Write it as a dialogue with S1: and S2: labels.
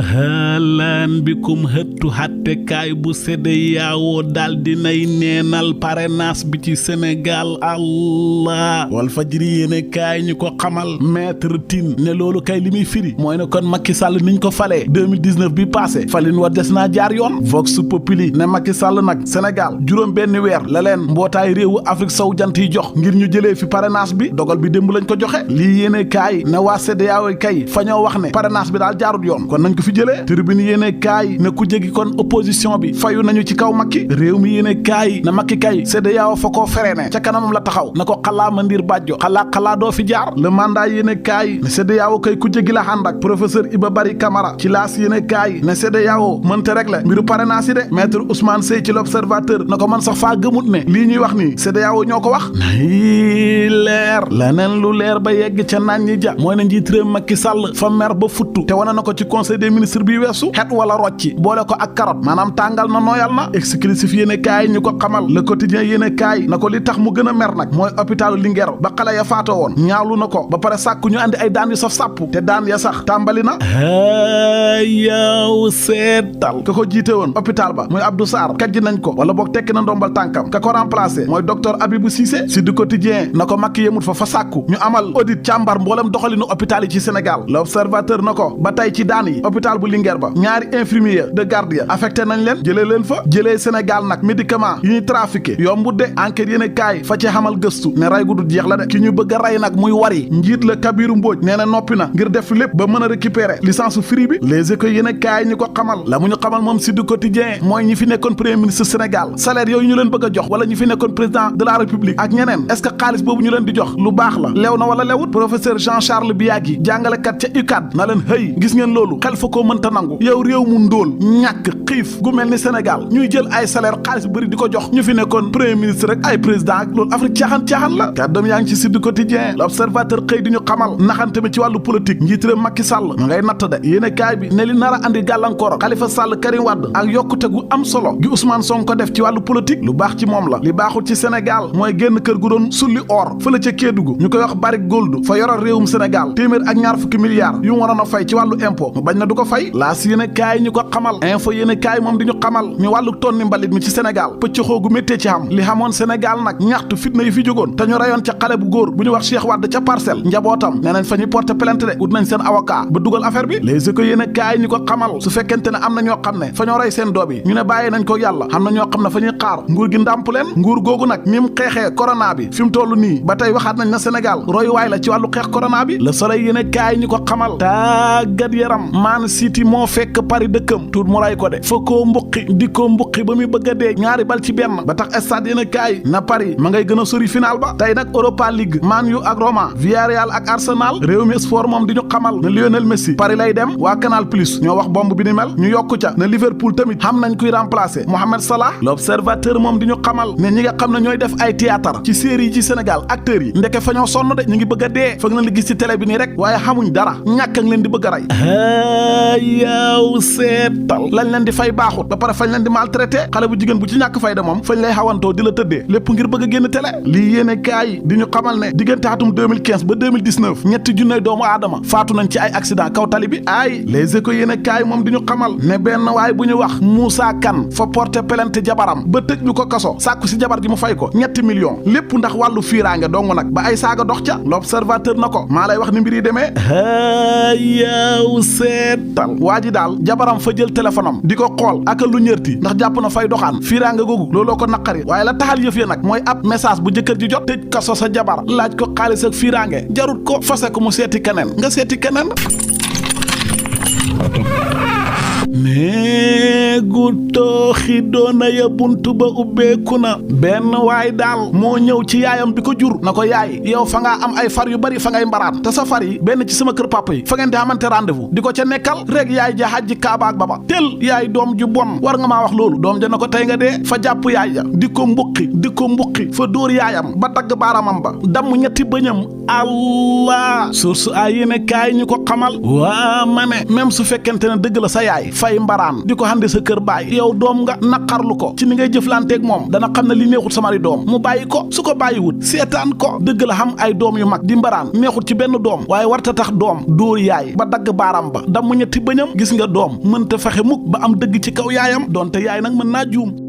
S1: halaan bikum hëttu xattekaay bu CEDEAO daal dinay neenal parrainage bi ci Sénégal allah Walfadjri yéene kaay ñu ko xamal maître Tine ne loolu kay li muy firi mooy ne kon Macky Sall niñ ko falee 2019 bi passé falin wa des naa jaar yoon Vox Populi ne Macky Sall nag Sénégal juróom benn weer la leen mbootaay réewu Afrique sow jant yi jox ngir ñu jëlee fi parrainage bi dogal bi démb lañ ko joxe lii yéene kaay ne waa CEDEAO kay fa ñoo wax ne parrainage bi daal jaarut yoon kon nañ ko fi jëlee Tribune yéene kaay ne ku jégi kon opposition bi fayu nañu ci kaw Macky réew mi yéene kaay na Macky kay CEDEAO fa koo ferene ca kanamam la taxaw na ko xalaa Mandir Badjo xalaa doo fi jaar le mandat yéene kaay ne CEDEAO kay ku jégi la ànd ak professeur Iba Bari Camara ci laas yéene kaay ne CEDEAO mënte régler mbiru parrainage yi de maître Ousmane Seye ci l'Observateur na ko man sax faa gëmut ne lii ñuy wax nii CEDEAO ñoo ko wax nay leer leneen lu leer ba yegg ca naan ñi ja mooy na njiit réew Macky Sall fa mer ba futtu te wane na ko ci conseil des ministres bi weesu xet wala rocci boole ko ak carotte maanaam tàngal na nooyal na exclusif yéene kaay ñu ko xamal le quotidien yéene kaay na ko li tax mu gën a mer nag mooy hôpitalu Linguère ba xale ya faatoo woon ñaawlu na ko ba pare sàkku ñu andi ay daan yu saf sàpp te daan ya sax tàmbali na yaw seetal ka ko jiite woon hôpital ba muy Abdou Sarr kajji nañ ko wala boog tekki na ndombal tànkam ka ko remplacé mooy docteur Abibou Cissé si du quotidien na ko Macky yemut fa sàkku ñu amal audit càmbar mboolem doxalinu hôpital yi ci Sénégal l'Observateur na ko ba tey ci daan yi hôpital bu Linguère ba ñaari infirmier de garde ya affecté nañ leen jëlee leen fa jëlee Sénégal nag médicament yi ñuy trafiqué yombut de enquête yéen kaay fa ci xamal gëstu ne ray gu du jeex la de ki ñu bëgg a rey nag muy wari njiit la Kabiru Mbodj nee na noppi na ngir def lépp ba mën a récupérer licence free bi les écoles yéen kaay ñu ko xamal la mu ñu xamal moom si du quotidien mooy ñi fi nekkoon premier ministre Sénégal salaire yooyu ñu leen bëgg a jox wala ñi fi nekkoon président de la république ak ñeneen est-ce que xaalis boobu ñu leen di jox lu baax la lew na wala lewut professeur Jean Charles Biagui jàngalekat ca UCAD na leen hëy gis ngeen loolu xel fa koo mënta nangu yow réew mu ndóol ñàkk xiif gu mel ni Sénégal ñuy jël ay salaire xaalis bu bëri di ko jox ñu fi nekkoon premier ministre rek ay président ak loolu Afrique caaxaan la kàddoom yaa ngi ci Sud Quotidien l'Observateur xëy di ñu xamal naxante mi ci wàllu politique njiit réew Macky Sall ma ngay natt de yéene kaay bi ne li nar a andi gàllankoor Khalifa Sall Karim Wade ak yokkute gu am solo gi Ousmane Sonko def ci wàllu politique lu baax ci moom la li baaxul ci Sénégal mooy génn kër gu doon sulli or fële ca Kédougou ñu koy wax Barrick Gold fa yoral réewum Sénégal téeméer ak ñaar fukki milliards yu mu waroon a fay ci wàllu impôt mu bañ na du ko fay laas yéene kaay ñu ko xamal info yéene kaay moom di ñu xamal ñu wàllu tonni mbalit mi ci Sénégal pëcc xoogu méttee ci xam li xamoon Sénégal nag ñaxtu fitna yi fi jógoon te ñu rayoon ca xale bu góor bu ñu wax Cheikh Wade ca Parcelles njabootam nee nañ fa ñuy porter plainte de ut nañ seen avocat ba dugal affaire bi les écoles yéene kaay ñu ko xamal su fekkente ne am na ñoo xam ne fa ñoo rey seen doom yi ñu ne bàyyi nañ ko yàlla xam na ñoo xam ne fa ñuy xaar nguur gi ndàmp leen nguur googu nag ni mu xeexee corona bi fi mu toll nii ba tey waxaat nañ na Sénégal royuwaay la ci wàllu xeex corona bi Le Soleil yéene kaay ñu ko xamal tàggat yaram Man City moo fekk Paris dëkkam tuut mu ray ko de fa koo mbuqi di ko mbuqi ba muy bëgg a dee ñaari bal ci benn ba tax stade yéene kaay na Paris ma ngay gën a sori final ba tey nag Europa League Man U ak Roma Villarreal ak Arsenal réew mi sport moom di ñu xamal ne Lionel Messi Paris lay dem waa Canal Plus ñoo wax bomb bi ni mel ñu yokku ca ne Liverpool tamit xam nañ kuy remplacer Mohamed Salah L'Observateur moom di ñu xamal ne ñi nga xam ne ñooy def ay théâtre ci série yi ci Sénégal acteurs yi ndeke fa ñoo sonn de ñu ngi bëgg a dee foog na li gis ci télé bi nii rek waaye xamuñ dara ñàkk ak leen di bëgg a rey yaw seetal lañ leen di fay baaxut ba pare fañ leen di maltraité xale bu jigéen bu ci ñàkk fay de moom fañ lay xawantoo di la tëddee lépp ngir bëgg a génn télé lii yéene kaay di ñu xamal ne diggante atum 2015 ba 2019 ñetti junney doomu aadama faatu nañ ci ay accident kaw tali bi ay les échos yéene kaay moom di ñu xamal ne benn waay bu ñu wax Moussa Kane fa porter plainte jabaram ba tëj ñu ko kaso sàkku si jabar ji mu fay ko 3 millions lépp ndax wàllu fiiraange dong nag ba ay saaga dox ca L'Observateur na ko maa lay wax ni mbir yi demee yaw seetal waa ji daal jabaram fa jël téléphone am di ko xool ak lu ñërti ndax jàpp na fay doxaan fiiraange googu looloo ko naqari waaye la taxal yëf ya nag mooy ab message bu jëkkër ji jot tëj kaso sa jabar laaj ko xaalis ak fiiraange jarut ko fase ko mu seeti keneen nga seeti keneen néegu tooxi doona ya buntu ba ubbeeku na benn waay daal moo ñëw ci yaayam bi ko jur na ko yaay yow fa ngaa am ay far yu bari fa ngay mbaraat te sa far yi benn ci sama kër papa yi fa ngeen di xamante rendez-vous di ko ca nekkal rek yaay ja xajji kaabaak baba tel yaay doom ju bon war nga maa wax loolu doom ja na ko tey nga dee fa jàpp yaay ja di ko mbuqi fa dóor yaayam ba dagg baaramam ba damm ñetti bëñam allah source a yéene kaay ñu ko xamal waa ma ne même su fekkente ne dëgg la sa yaay fay mbaraan di ko xandi sa kër baay yow doom nga naqarlu ko ci ni ngay jëflanteeg moom dana xam ne li neexut samari doom mu bàyyi ko su ko bàyyiwut seetaan ko dëgg la xam ay doom yu mag di mbaraan neexut ci benn doom waaye warta tax doom dóor yaay ba dagg baaram ba damm ñetti bëñam gis nga doom mënta fexe mukk ba am dëgg ci kaw yaayam donte yaay nag mën naa juum